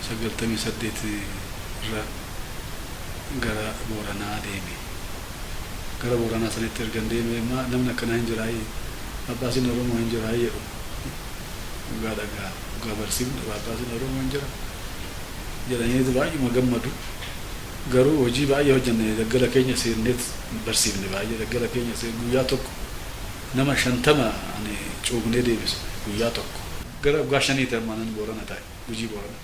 98 irra gara Booranaa deeme. Gara Booranaa sanitti ergan deeme namni akkanaa hin jiraayee, Phaaphaasiin Oromoo hin jiraayee jedhu. Dhugaa dhagaa dhugaa barsiifne, Phaaphaasiin Oromoo hin jira jedhaniitu baay'uma gammadu. Garuu hojii baay'ee hojjenne, daggala keenya seenneet barsiifne baay'ee, daggala keenya seen guyyaa tokko nama 50 ani cuubnee deebisne guyyaa tokko. Gara waggaa 5ti amma nan Boorana taa'e, Gujii Boorana.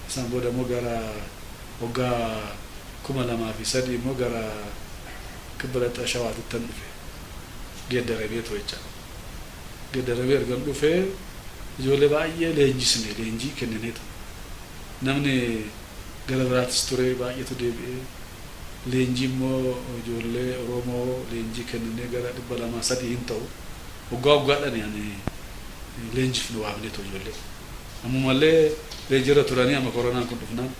Isaan booda immoo gara waggaa 2003 immoo gara Kibba Lixa Shawaatittan dhufe. Geeddaramee ture jecha. Geeddaramee ergan dhufee ijoollee baay'ee leenjisne, leenjii kennineetu. Namni gara biraatis ture baay'eetu deebi'ee, leenjii immoo ijoollee Oromoo leenjii kenninee gara 200 3 hin ta'u. Waggaa waggaadhaan ani leenjifnu waamneetu ijoollee. Ammumallee leenjiirra turanii amma koronaan kun dhufnaan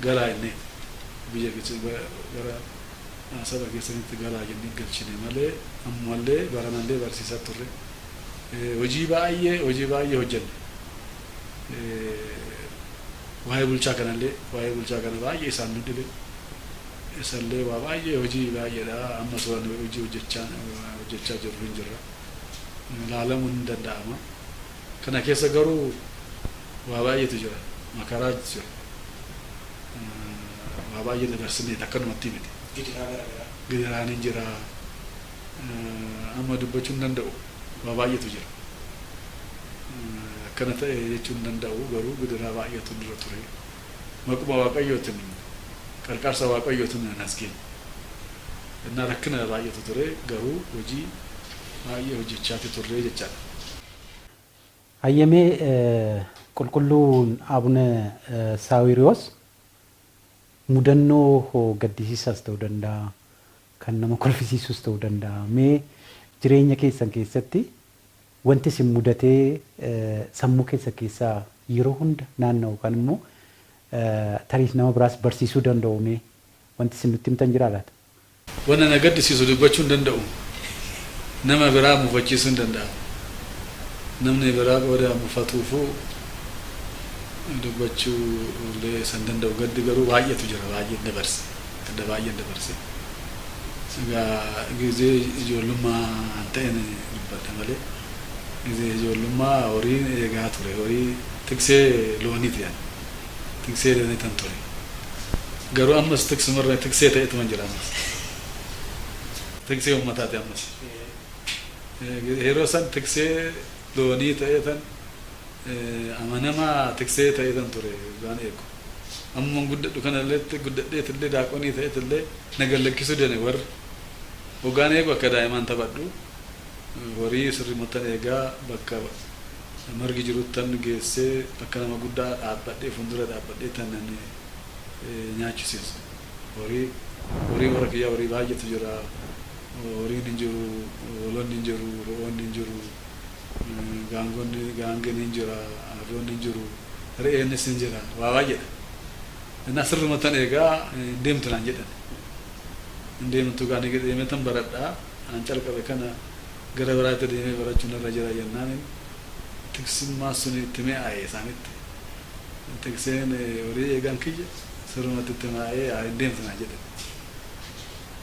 galaa innee biyya keessa gara saba keessanitti galaa jennee galchine malee ammumallee baranallee barsiisaa turre. Hojii baay'ee hojjenne. Waa'ee bulchaa kanallee, waa'ee bulchaa kana baay'ee isaan nu dhibe. Isallee waa baay'ee hojii baay'eedha. Ammas waan hojii hojjechaa jirru hin jirra. Ilaalamuun hin danda'ama. Kana keessa garuu waa baay'eetu jira. Makaraa jira. Waa baay'ee dabarsineet akkanumatti miti. Gidiraan hin jira. Amma dubbachuu hin danda'u. Waa baay'eetu jira. Akkana ta'e jechuu hin danda'u, garuu gidiraa baay'eetu dura ture. Maquma Waaqayyootiin, qarqaarsa Waaqayyootiin as geenye. Innaa rakkina baay'eetu ture, garuu hojii baay'ee hojjechaati turre jechaadha. Hayyamee, qulqulluun Abuna Saawiriyoos mudannoo gaddisiisaas ta'uu danda'a, kan nama kolfisiisus ta'uu danda'a. Mee jireenya keessan keessatti wanti isin mudatee sammuu keessa keessaa yeroo hunda naanna'u kan immoo tarii nama biraas barsiisuu danda'u, mee wanti isin nutti himtan jiraa laata? Wanna na gaddisiisu dubbachuu hin danda'u. Nama biraa mufachiisuu hin danda'amu. Namni biraa qooda mufatuufuu dubbachuu illee san danda'u. Gaddi garuu baay'eetu jira, baay'een dabarse. Gadda baay'een dabarse. Egaa gizee ijoollummaa hin ta'in dubbadha malee, gizee ijoollummaa horiin eegaa ture. Horii tiksee looniiti yani. Tiksee loonii tan ture. Garuu ammas tiksumarra tiksee ta'eetuma jira ammas. Tiksee uummataati ammas. Yeroo san tiksee loonii ta'ee tan amanamaa tiksee ta'ee tan ture waan eegu. Amma guddadhu kanallee, guddadheetillee, daaqonii ta'eetillee na gallakkisuu dane warri. Hoggaan eegu akka daa'imaan taphadhu, horii sirrimattan eegaa, bakka margi jiruttan geessee, akka nama guddaa dhaabbadhee, fuuldura dhaabbadhee tan nyaachisiisu. Horii warra kiyyaa horii baay'eetu jira. Horiin hin jiru, hoolonni hin jiru, re'oonni hin jiru, gaangonni, gaangeen hin jira, harroonni hin jiru, re'eenis hin jira, waa baay'eedha. Innaa sirrimattan eegaa, hin deemtu naan jedhan. Hin deemtu gaa, deemee tan baradhaa, an calqabe kana gara biraatti deemee barachuun irra jira jennaan, tiksummaa sun itti mi'aaye isaanitti. Tikseen horii eegan kiyya sirrumatti itti mi'aayee, hin deemtu naan jedhan.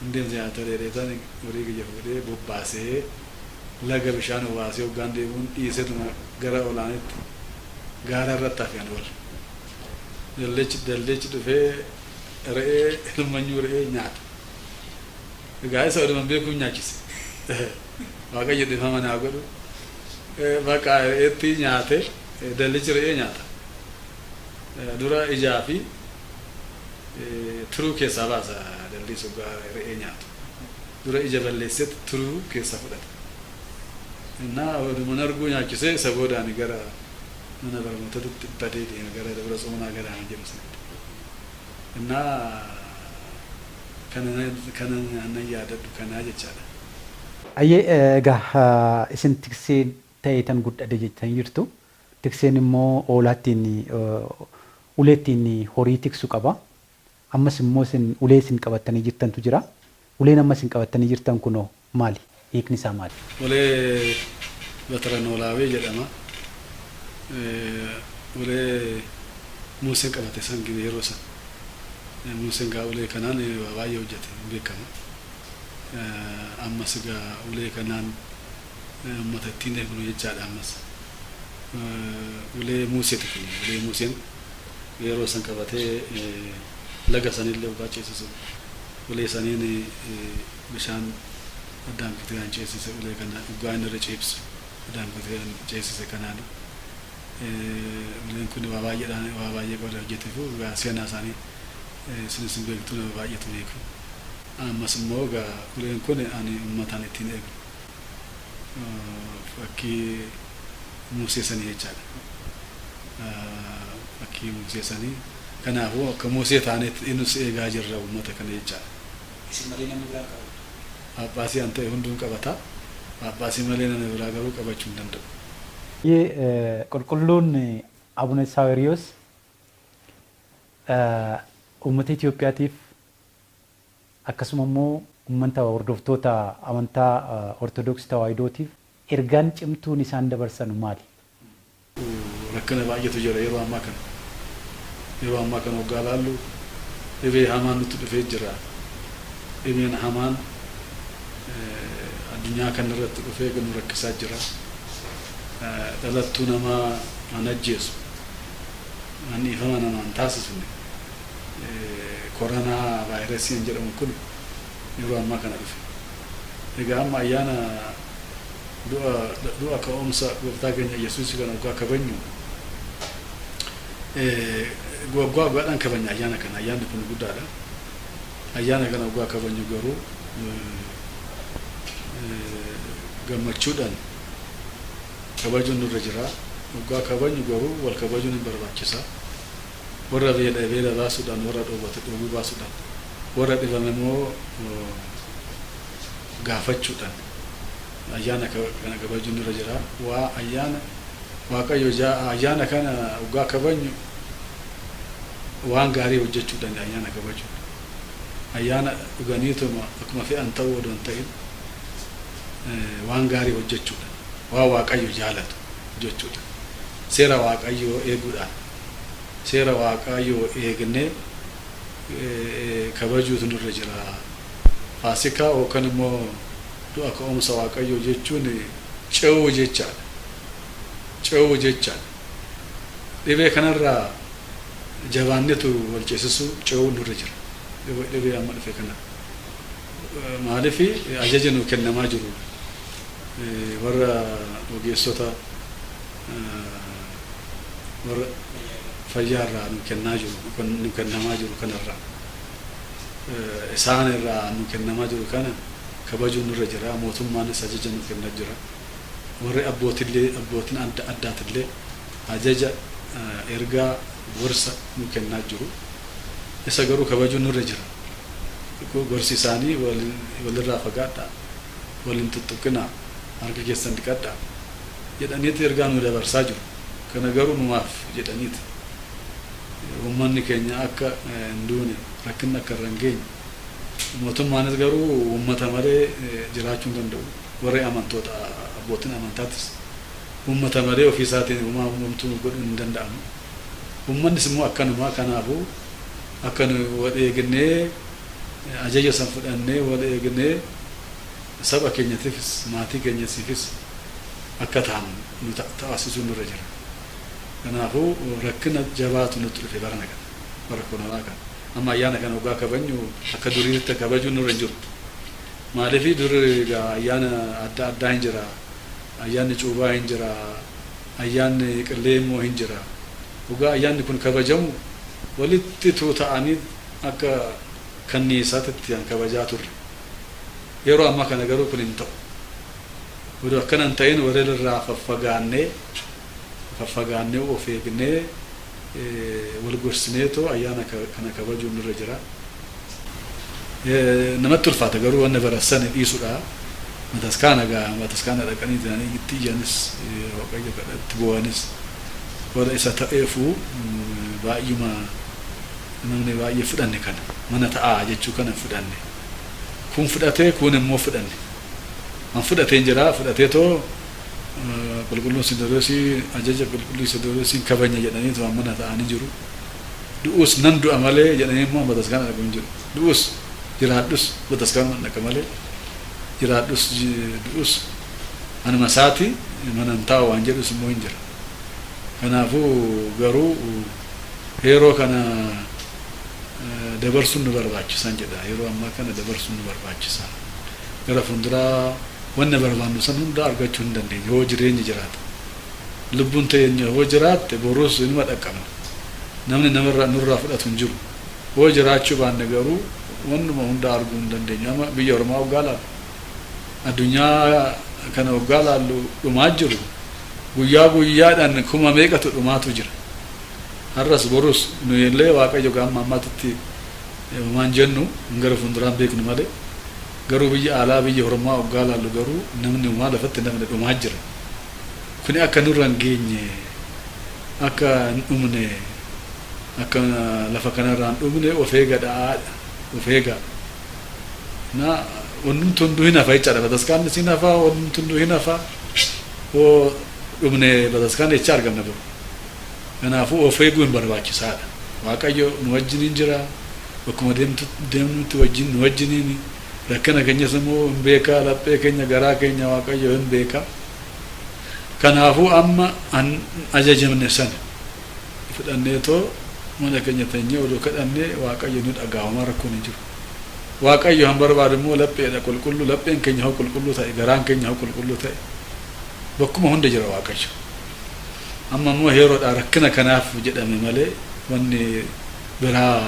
Hin deemtu nyaata dheereetaan horii kiyya fuudhee bobbaasee, laga bishaan obaasee, hoggaan deemuun dhiiseetuma gara olaanitti gaara irratti hafe ani wal. Dalleechi dhufee re'ee ilmanyuu re'ee nyaata. Egaa isa oduman beekuun nyaachise. Waaqayyo dhiifama naa godhu. Bakka re'eetti nyaate, dallichi re'ee nyaata. Dura ijaa fi tiruu keessaa baasa dalli soggaa re'ee nyaatu. Dura ija balleessetti tiruu keessaa fudhata. Innaa oduman arguu nyaachisee, isa boodaan gara mana barnootatti badee deeme, gara Dabra Tsoonaa gara jedhu sanatti. Innaa kana nan yaadadhu kanaa jechaadha. Ayyee, egaa isin tiksee ta'eetan guddadhe jettanii jirtu. Tikseen immoo hoolaattiin uleettiin horii tiksu qaba. Ammas immoo isin ulee isin qabattanii jirtantu jira. Uleen amma isin qabattanii jirtan kunoo maali? Hiikni isaa maali? Ulee Batara Noolaawee jedhama. Ulee Museen qabate san yeroo san. Museen gaa ulee kanaan waa baay'ee hojjete, hin beekama. Ammas egaa ulee kanaan uummata ittiin eegnu jechaadha ammas. Ulee Museeti kun, ulee Museen yeroo san qabatee laga sanillee dhugaa ceesisu, ulee saniin bishaan addaan kutee an ceesise, ulee kana dhugaa inni irra ciibsu addaan kutee an ceesise kanaan. Uleen kun waa baay'eedhaan waa baay'ee qooda hojjeteefu, egaa seenaa isaanii isinis hin beektu, nama baay'eetu beeku. Ammas immoo egaa uleen kun ani uummataan ittiin eegu fakkii Musee sanii jechaadha. Fakkii Musee sanii, kanaafuu akka Musee taanetti inus eegaa jirra uummata kana jechaadha. Isin malee namni biraa qabu? Phaaphaasii an ta'e hunduu qabata. Phaaphaasii malee namni biraa garuu qabachuu hin danda'u. Qulqulluun Abuna Saawiriyoos uummata Itoophiyaatiif, akkasuma immoo uummata hordoftoota amantaa Ortodoksii Tawaahidootiif ergaan cimtuun isaan dabarsan maali? Rakkina baay'eetu jira yeroo ammaa kana. Yeroo ammaa kana hoggaa laallu dhibee hamaan nutti dhufee jira. Dhibeen hamaan addunyaa kanarratti dhufee nu rakkisaa jira. Dhalattuu namaa an ajjeesu, an dhiifama namaan taasisne, koronaa vaayirasii jedhamu kun yeroo ammaa kana dhufe. Egaa amma ayyaana du'a ka'umsa gooftaa keenya Yesuus kana waggaa kabajnu, waggaa waggaadhaan kabajna ayyaana kana. Ayyaanni kun guddaadha. Ayyaana kana waggaa kabajnu garuu gammachuudhaan kabajuun nurra jira. Waggaa kabajnu garuu wal kabajuun hin barbaachisa. Warra beela beela baasuudhaan, warra dhoobate dhoobuu baasuudhaan, warra dhibame immoo gaafachuudhaan ayyaana kana kabajuun nurra jira. Waa ayyaana Waaqayyo ayyaana kana waggaa kabajnu waan gaarii hojjechuudhaan ayyaana kabajuun. Ayyaana dhuganiituma akkuma fe'an ta'uu odoo hin ta'in, waan gaarii hojjechuudhaan, waan Waaqayyo jaalatu hojjechuudhaan, seera Waaqayyoo eeguudhaan, seera Waaqayyoo eegnee kabajuutu nurra jira. Faasikaa yookaan immoo du'a ka'umsa Waaqayyoo jechuun ce'uu jechaadha. Ce'uu jechaadha. Dhibee kanarraa jabaannetu wal ceesisuu, ce'uu nurra jira. Dhibee amma dhufe kana. Maaliif ajaja nu kennamaa jiru, warra ogeessota, warra fayyaarraa nu kennaa jiru, nu kennamaa jiru kanarraa, isaan irraa nu kennamaa jiru kana kabajuun nurra jira. Mootummaanis ajaja nu kennaa jira. Warri abbootillee, abbootiin adda addaatillee ajaja, ergaa, gorsa nu kennaa jiru. Isa garuu kabajuun nurra jira. Gorsi isaanii walirraa fagaadhaa, waliin tuttuqinaa, harka keessan dhiqadhaa jedhaniiti ergaa nu dabarsaa jiru. Kana garuu numaaf jedhaniiti. Uummanni keenya akka hin duune, rakkinni akka irra hin geenye. Mootummaanis garuu uummata malee jiraachuu hin danda'u. Warri amantoota, abbootiin amantaatis uummata malee ofii isaatiin homaa homtuu godhuu hin danda'amu. Uummannis immoo akkanuma. Kanaafuu akka nu wal eegnee, ajaja san fudhannee, wal eegnee, saba keenyatiifis maatii keenyatiifis akka taanu nu taasisuu nurra jira. Kanaafuu rakkina jabaatu nutti dhufe barana kana, bara koronaa kana. Amma ayyaana kana waggaa kabajnu akka duriitti kabajuun nurra hin jiru. Maaliif dur egaa ayyaana adda addaa hin jira. Ayyaanni cuubaa hin jira. Ayyaanni qillee immoo hin jira. Waggaa ayyaanni kun kabajamu walitti tuuta'anii akka kanniisaatti kabajaa turre. Yeroo ammaa kana garuu kun hin ta'u. Oduu akkana hin ta'in walirraa faffagaannee faffagaannee, of eegnee, wal gorsineetoo ayyaana kana kabajuun nurra jira. Namatti ulfaata garuu wanna barassan dhiisudha. Bataskaana gaa, bataskaana dhaqanii itti iyyanis, Waaqayyo kadhatti bu'anis, warra isa ta'eefuu baay'uma namni baay'ee fudhanne kana mana ta'aa jechuu kana fudhanne. Kun fudhatee, kun immoo fudhanne. An fudhateen jira. Fudhatee too qulqulluun Sinodoosii, ajaja qulqulluu Sinodoosiin kabajna jedhanii waan mana ta'anii jiru. Du'us nan du'a malee jedhanii immoo bataskaana dhaqu hin jiru. Du'us jiraadhus bataskaana dhaqa malee, jiraadhus du'us anuma isaati mana hin taa'u waan jedhus immoo hin jira. Kanaafuu garuu yeroo kana dabarsuun nu barbaachisan jedha. Yeroo ammaa kana dabarsuun nu barbaachisa. Gara fuulduraa wanna barbaannu san hunda argachuu hin dandeenye yoo jireenyi jiraata. Lubbuun teenya yoo jiraatte borus inuma dhaqqabna. Namni namarraa nurraa fudhatu hin jiru. Yoo jiraachuu baanne garuu wannuma hunda arguu hin dandeenyu. Amma biyya ormaa waggaa laallu, addunyaa kana waggaa laallu, dhumaa jiru. Guyyaa guyyaadhaan kuma meeqatu dhumaatu jira. Har'as borus nuyi illee Waaqayyo gaamma ammaatitti homaan jennu hin gara fuulduraan beeknu malee, garuu biyya alaa, biyya ormaa waggaa laallu garuu namni homaa lafatti namni dhumaa jira. Kuni akka nurra hin geenye, akka hin dhumne, akka lafa kanarraa hin dhumne of eegadha, of eegaa. Na wannumti hunduu hin hafa jechaadha. Bataskaanni hin hafa, wannumti hunduu hin hafa. Hoo dhumne bataskaana jecha argamna boru. Kanaafuu of eeguu hin barbaachisaadha. Waaqayyo nu wajjiniin jira. Bakkuma deemnutti wajjin nu wajjiniin. Rakkina keenyas immoo hin beekaa, laphee keenya, garaa keenya Waaqayyo hin beekaa. Kanaafuu amma an ajajamne sana fudhanneetoo mana keenya teenyee odoo kadhannee Waaqayyo nu dhaga'a, homaa rakkoon hin jiru. Waaqayyo han barbaadu immoo lapheedha qulqulluu, lapheen keenya hoo qulqulluu ta'e, garaan keenya hoo qulqulluu ta'e, bakkuma hunda jira Waaqayyo. Amma immoo yeroodha rakkina kanaaf jedhame malee wanni biraa,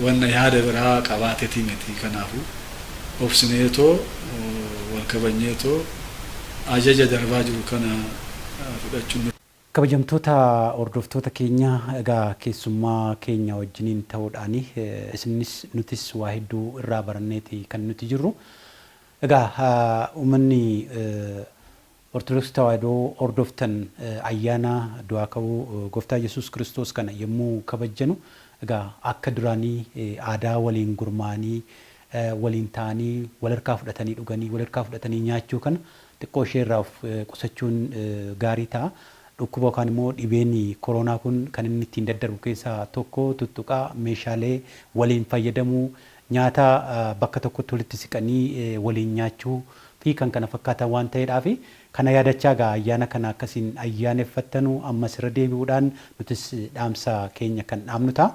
wanna yaada biraa qabaatetii miti. Kanaafuu obsineetoo wal kabajneetoo ajaja darbaa jiru kana fudhachuun. Kabajamtoota hordoftoota keenya, egaa keessummaa keenya wajjiniin ta'uudhaan isinis nutis waa hedduu irraa baranneeti kan nuti jirru. Egaa uummanni Ortodoksii Tawaahidoo hordoftan, ayyaana du'aa ka'uu Gooftaa Yesuus Kiristoos kana yommuu kabajjanu, egaa akka duraanii aadaa waliin gurmaa'anii, waliin ta'anii, wal harkaa fudhatanii dhuganii, wal harkaa fudhatanii nyaachuu kana xiqqoo ishee irraa of qusachuun gaarii ta'a. Dhukkuba yookaan immoo dhibeen koronaa kun kan inni ittiin daddarbu keessaa tokko tuttuqaa meeshaalee waliin fayyadamuu, nyaata bakka tokkotti walitti siqanii waliin nyaachuu fi kan kana fakkaatan waan ta'eedhaaf, kana yaadachaa egaa ayyaana kana akkasiin ayyaaneffattanu ammas irra deebi'uudhaan nutis dhaamsa keenya kan dhaamnu ta'a.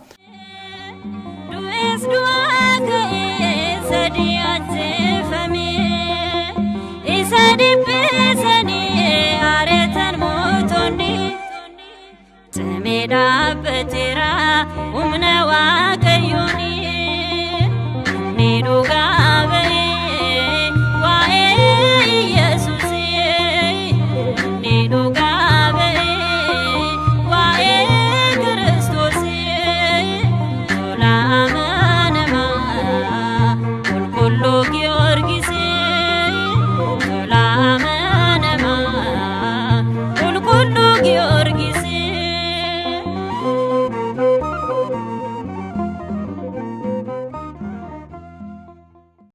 Du'es du'aa ka'ee sadii ajjeefame isa dhiphisanii.